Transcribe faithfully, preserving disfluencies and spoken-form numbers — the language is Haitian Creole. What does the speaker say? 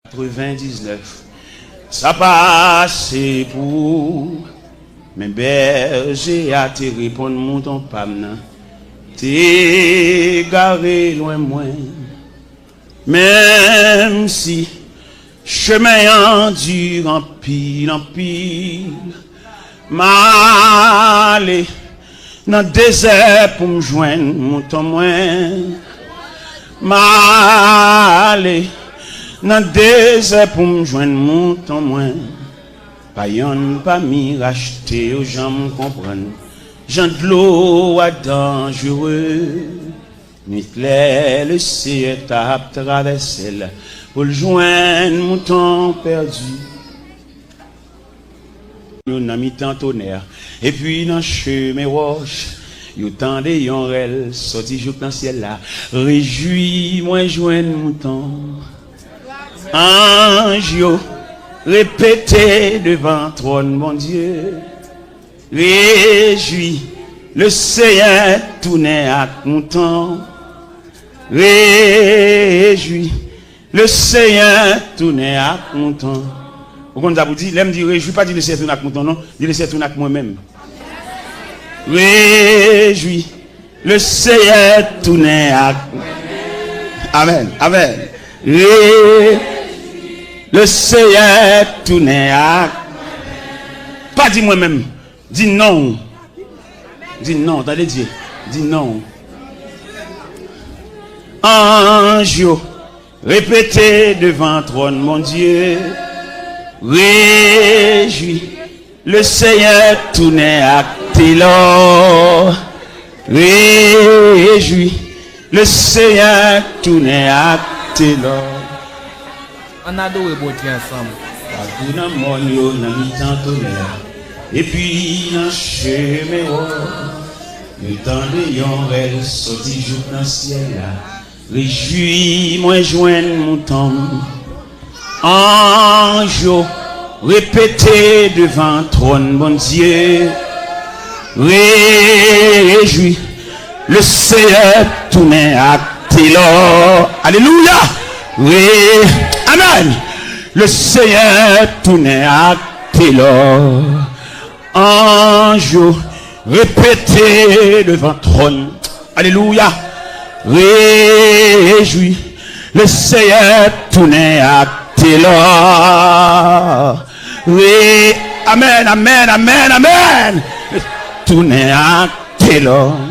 Katrevendiznèf. Sa pase pou ou, men bèje a te reponn mouton pa m nan, te egare lwen mwen. Menm si chemen an di anpil, anpil, m ale nan dezè pou m jwenn mouton mwen. M ale nan dezè pou m jwenn mouton mwen. Pa yonn pami rachte yo janm konprann jan dlo a danjere. Nwit lè Leseyè t ap travèse l pou l jwenn mouton pèdi. Yo nan mitan tonè, epi nan chemen wòch, yo tande yon rèl sòti jouk nan syèl la: Rejwi mwen jwenn mouton. Anj yo repete devan twòn Bondye: Rejwi, Leseyè tounen ak mouton. Rejwi, Leseyè tounen ak mouton. Ou konn sa pou di? Lè m di rejwi, pa di Leseyè tounen ak mouton, non. Di Leseyè tounen ak mwen menm. Rejwi, Leseyè tounen ak. Amèn, amèn. Re, Leseyè tounen ak. Pa di mwen menm. Di non. Di non, tande Dye. Di non. Anj yo repete devan twòn Bondye: Rejwi, Leseyè tounen ak telò. Rejwi, Leseyè tounen ak telò. Ann adore Bondye ansanm. Patou nan mòn yo nan mitan tonè, epi nan chemen wòch, yo tande yon rèl sòti jouk nan syèl la: Rejwi mwen jwenn mouton m. Anj yo repete devan twòn Bondye: Rejwi, Leseyè tounen ak telò. Alelouya! Re, amèn! Leseyè tounen ak telò. Anj yo repete devan twòn. Alelouya. Rejwi, Leseyè tounen ak telò. Re, amèn, amèn, amèn, amèn. Tounen ak telò.